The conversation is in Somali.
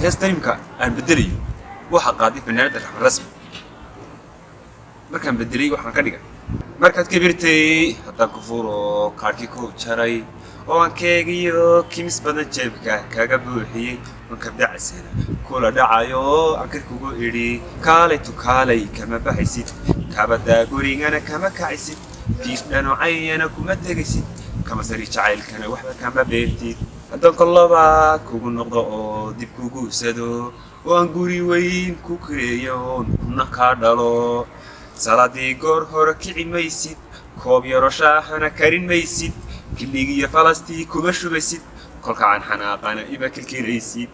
Heestan imika aan bedelayo waxaa qaaday fanaanada Raxmed Rasmi. Markaan bedelay waxaan ka dhigay: markaad kibirtay haddaan ku furo, kaadhkii ku jaray oo aan keegiyo kimis badan jeebka kaga buuxiyey, oon kabdacsana kula dhacayo, aan kar kugu idhi kaalay tukaalay, kama baxaysid kabadaa, gurigana kama kacaysid, kiis dhanocayana kuma tegaysid, kama sari jacaylkana waxba kama beertid. Haddaan kolloba kugu noqdo oo dib kuguursado oo aan guri weyn ku kireeyo oon kuna kaa dhalo, salaadii goor hore kici maysid, koob yaro shaahana karin maysid, kiligiyo falastii kuma shubaysid, kolka aan xanaaqana ima kilkilaysid.